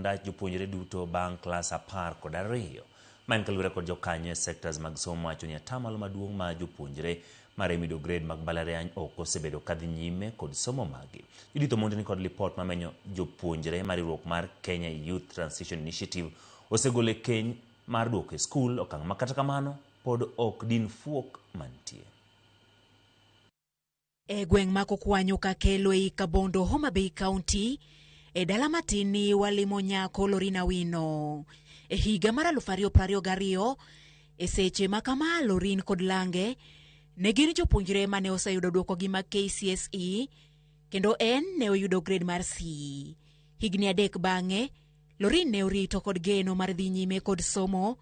ndach jopuonjre duto bang' klas 12. Ma en kaluwore kod jokanyo e sectors mag somo wacho ni atamalo maduong' mar jopuonjre ma remedial grade mag mbalariany ok osebedo kadhi nyime kod somo maggi. Judith Omondi ni kod lipot mamenyo jopuonjre mar riwruok mar Kenya Youth Transition Initiative osegolo e keny mar duoko e skul okang' ma kata kamano pod ok din fuok mantie. E gweng' ma Kokwanyo Kakelo ei Kabondo, Homa Bay County, e dala matin ni walimo nyako Lorina Wino. E higa mar 2022, e seche ma kama Lorin kod Lange ne gin jopuonjre mane oseyudo dwokogi mag KCSE kendo en ne oyudo grade mar C. Higni 3 bang'e, Lorin ne orito kod geno mar dhi nyime kod somo.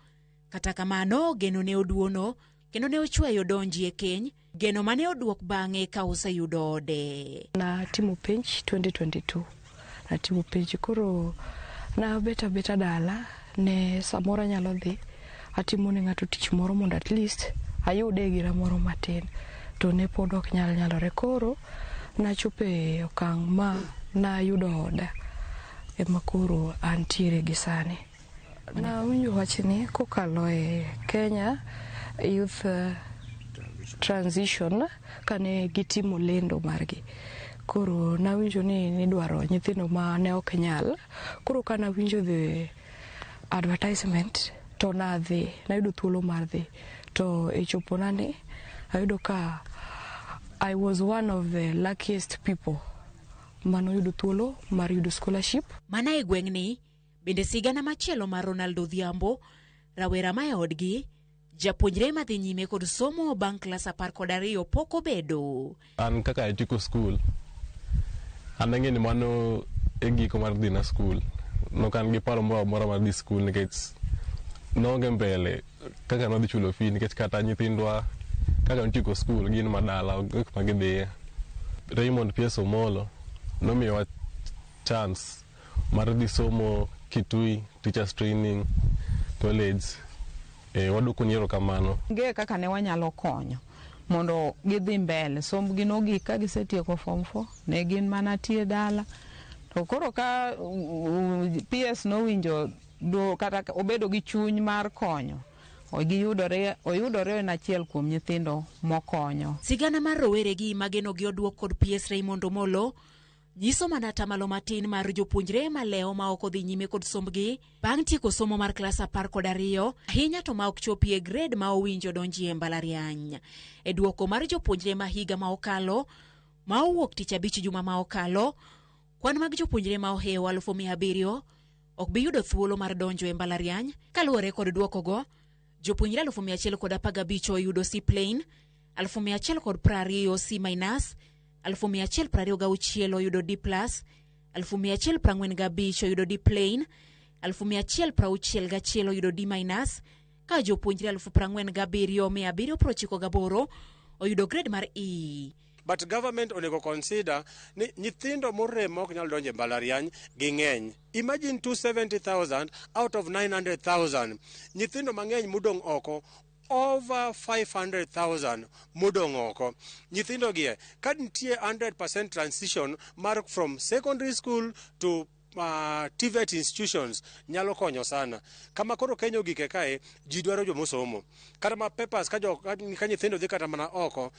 Kata kamano, geno ne oduono kendo ne ochweyo donji e keny, geno mane oduok bang'e ka oseyudo ode. Natimo penj 2022. Natimo penj koro nabet abeta dala ne samoro anyalo dhi atimo ne ng'ato tich moro mondo at least ayude gira moro matin to ne pod ok nyal nyalore. Koro nachopo e okang' ma nayudo oda ema koro antiere gi sani. Nawinjo wachni kokalo e Kenya Youth Transition kane gitimo lendo margi. Koro nawinjo ni nidwaro nyithindo ma ne ok nyal. Koro kanawinjo the advertisement to nadhi, nayudo thuolo mar dhi. To e chopona ni ayudo ka I was one of the luckiest people manoyudo thuolo mar yudo scholarship. Mana e gweng'ni bende sigana machielo mar Ronaldo Odhiambo, rawera ma e odgi, japuonjre madhi nyime kod somo bang' klas 12 pok obedo. An kaka atieko skul, an ang'e ni mano e giko mar dhi na skul. Nok an gi paro moro amora mar dhi skul nikech noonge mbele kaka nwadhi chulo fee nikech kata nyithindwa kaka notieko skul gin madala onge kuma gidhiye. Raymond P.S. Omolo nomiyowa chance mar dhi somo Kitui Teachers Training College. Waduoko ni erokamano. Onge kaka ne wanyalo konyo mondo gidhi mbele. Sombgi nogik ka gisetieko form 4, ne gin mana tie dala. To koro ka PS nowinjo do, kata obedo gi chuny mar konyo, oyudore en achiel kuom nyithindo mokonyo. Sigana mar roweregi mageno gi oduok kod PS Raymond Omolo nyiso mana tamalo matin mar jopuonjre malewo ma ok odhi nyime kod sombgi bang' tieko somo mar klas 12, ahinya to ma ok chopi e grade ma owinjo donji e mbalariany. E duoko mar jopuonjre ma higa ma okalo, ma owuok tich abich juma ma okalo, kwan mag jopuonjre ma ohewo 700,000 ok bi yudo thuolo mar donjo e mbalariany. Kaluwore kod duokogo, jopuonjre 115,000 oyudo C plain, 1,120 C minus, 1,126 oyudo D plus, 1,145 oyudo D plain, 1,161 oyudo D minus, ka jopuonjre 47,798 oyudo grade mar E. But government onego consider ni nyithindo morem ok nyal donjo e mbalariany ging'eny. Imagine 270,000 out of 900,000. Nyithindo mang'eny modong' oko, over 500,000 modong' oko. Nyithindo gie, ka nitie 100% transition mar from secondary school to TVET institutions nyalo konyo sana. Kama koro Kenya ogike kae, ji dwaro jomosomo. Kata ma papers ka nyithindo dhi kata mana oko,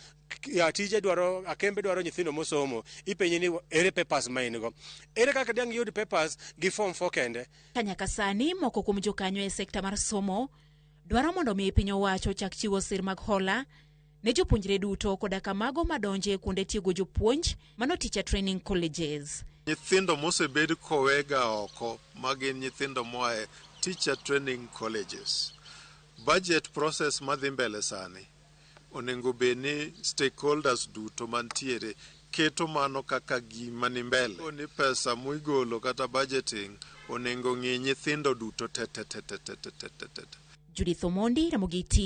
ya tije dwaro, akembe dwaro nyithindo mosomo. Ipenji ni ere papers ma in go. Ere kaka diang' yud papers gi form 4 kende? Ka nyaka sani moko kuom jokanyo e sekta mar somo dwaro mondo mi piny owacho ochak chiwo sir mag hola ne jopuonjre duto koda kamago madonje kuonde tiego jopuonj mano teacher training colleges. Nyithindo mosebed kowega oko ma gin nyithindo moa e teacher training colleges. Budget process madhi mbele sani onego bed ni stakeholders duto mantiere keto mano kaka gima ni mbele. Ni pesa muigolo kata budgeting onego ng'i nyithindo duto te te te te te te te te te. Judith Omondi, Ramogi TV.